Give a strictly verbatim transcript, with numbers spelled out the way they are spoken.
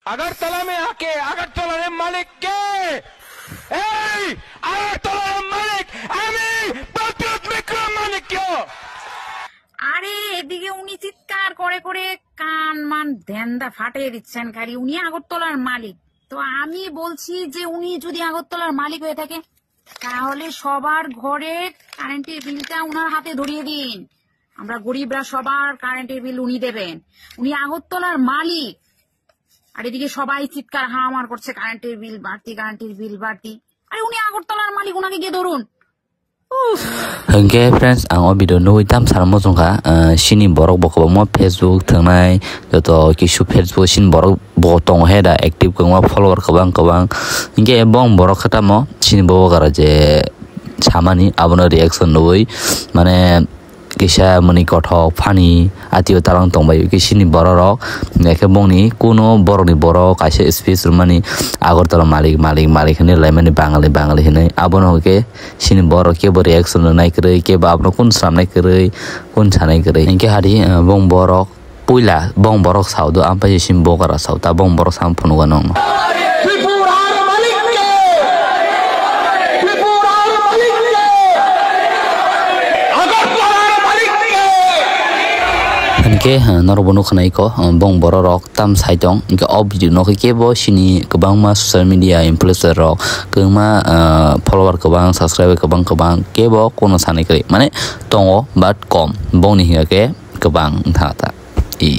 আগরতলা মে আকে আগরতলার মালিক কে? এই আগরতলার মালিক আমি প্রদ্যুৎ বিক্রম মানিক্য। আরে, এদিকে উনি চিৎকার করে করে কান মান ধ্যানদা ফাটিয়ে দিচ্ছেন খালি। উনি আগরতলার মালিক, তো আমি বলছি যে উনি যদি আগরতলার মালিক হয়ে থাকে, তাহলে সবার ঘরে কারেন্টের বিলটা ওনার হাতে ধরিয়ে দিন। আমরা গরিবরা সবার কারেন্টের বিল উনি দেবেন। উনি আগরতলার মালিক, আর এদিকে সবাই চিৎকার হামার করছে, "কারেন্টের বিল বাড়তি, কারেন্টের বিল বাড়তি।" আরে, উনি আগরতলার মালিক, ওনাকে গিয়ে ধরুন। Hingke friends, ang o video nugui tam sana muchungkha, ah, chini borok bo kwbangma Facebook thangnai, joto kisu Facebook chini borok bo tongo he da active kwbangma follower kwbang kwbang. Hingke bong borok khe tamo chini bo gara je samani abono reaction nugui, mane kisa mani kothok phani atio talang tongbai khe chini borok rok, hingke bongni kuno borokni borok kaisa speech rwmani Agartala malik, malik, malik hinui laimani Bangali, Bangali hinui. Abono hwnkhe chini borok kebo reaction rwnai kwrwi, kebo abono kun swnamnai kwrwi, kun sanai kwrwi. Hingke hari, eh, bong borok puila bong borok sao do, ampai chini bokara sao, ta bong borok sam phunugo nongno. Tripura malik ke, Tripura malik ke, Agartala malik ke. Hingke, eh, norok bo nukha nai kho, eh, bong borok rok tam sai tong, hingke o video no khe kebo chini kwbangma social media influencer rok, kwbangma, ah, follower kwbang, subscriber kwbang kwbang, kebo kono sanai kwrwi. Mane tongo, but kom. Bongni hingka khe kwbang wngkha ta. I.